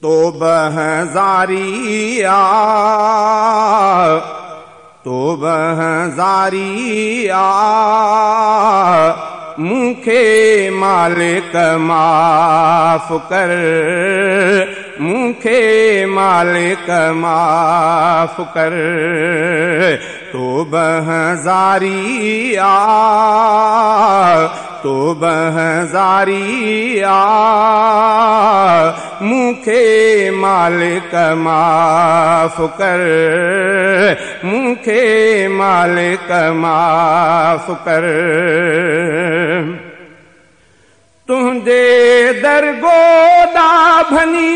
तौबह ज़ारी आ, तौबह ज़ारी आ, मूंखे मालिक माफ़ कर, मूंखे मालिक माफ़ कर। तौबह ज़ारी आ, तौबह ज़ारी आ, मूंखे मालिक माफ़ कर, मूंखे मालिक माफ़ कर। तुंहिंजे दर गोॾा भनी,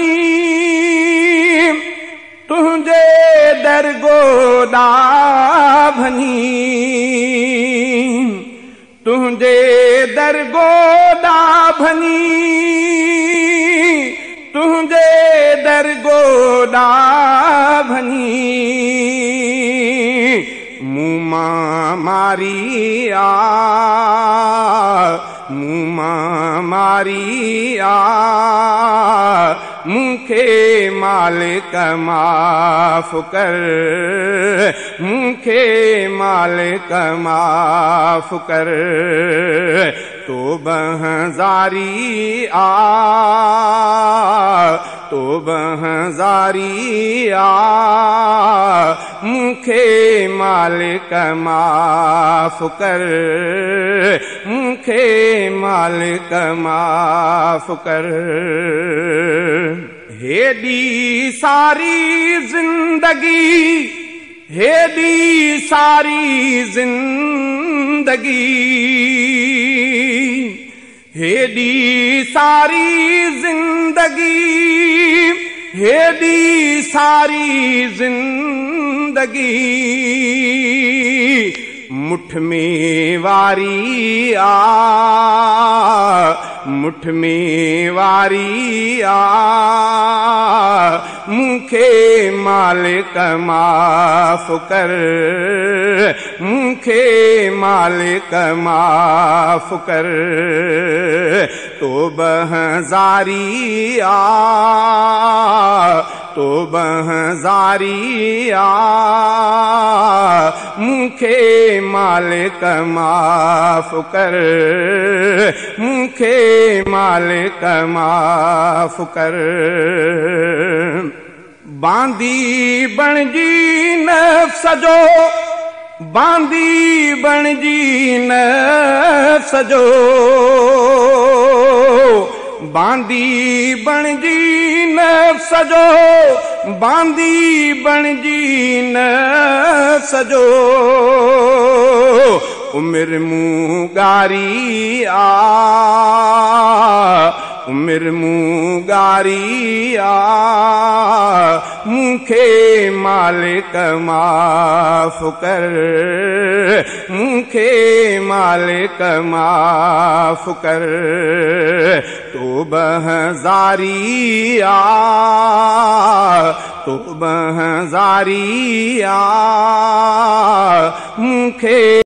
तुंहिंजे दर गोॾा भनी, तुंहिंजे दर गोॾा भनी, तुंहिंजे दर गोॾा भनी, मूं मां मारी आ, मूं मां मारी आ, मूंखे मालिक माफ़ कर, मूंखे मालिक माफ़ कर। तौबह ज़ारी आ, तौबह ज़ारी आ, मूंखे मालिक माफ़ कर, मूंखे मालिक माफ़ कर। हेॾी सारी ज़िंदगी, हेॾी सारी ज़िंदगी, हेॾी सारी ज़िंदगी, हेॾी सारी ज़िंदगी, मुठ में वारी आ, मुठ में वारी आ, मूंखे मालिक माफ़ कर, मूंखे मालिक माफ़ कर। तौबह ज़ारी आ, तौबह ज़ारी आ, मूंखे मालिक माफ़ कर, मूंखे मालिक माफ़ कर। बांदी बणजी नफ़्स जो, बांदी बणजी नफ़्स जो, बांदी बणजी नफ़्स जो, बांदी बणजी नफ़्स जो, उमिर मूं ॻारी आ, उमिर मूं ॻारी आ, मूंखे मालिक माफ़ कर, मूंखे मालिक माफ़ कर। तौबह ज़ारी आ, तौबह ज़ारी आ, मूंखे।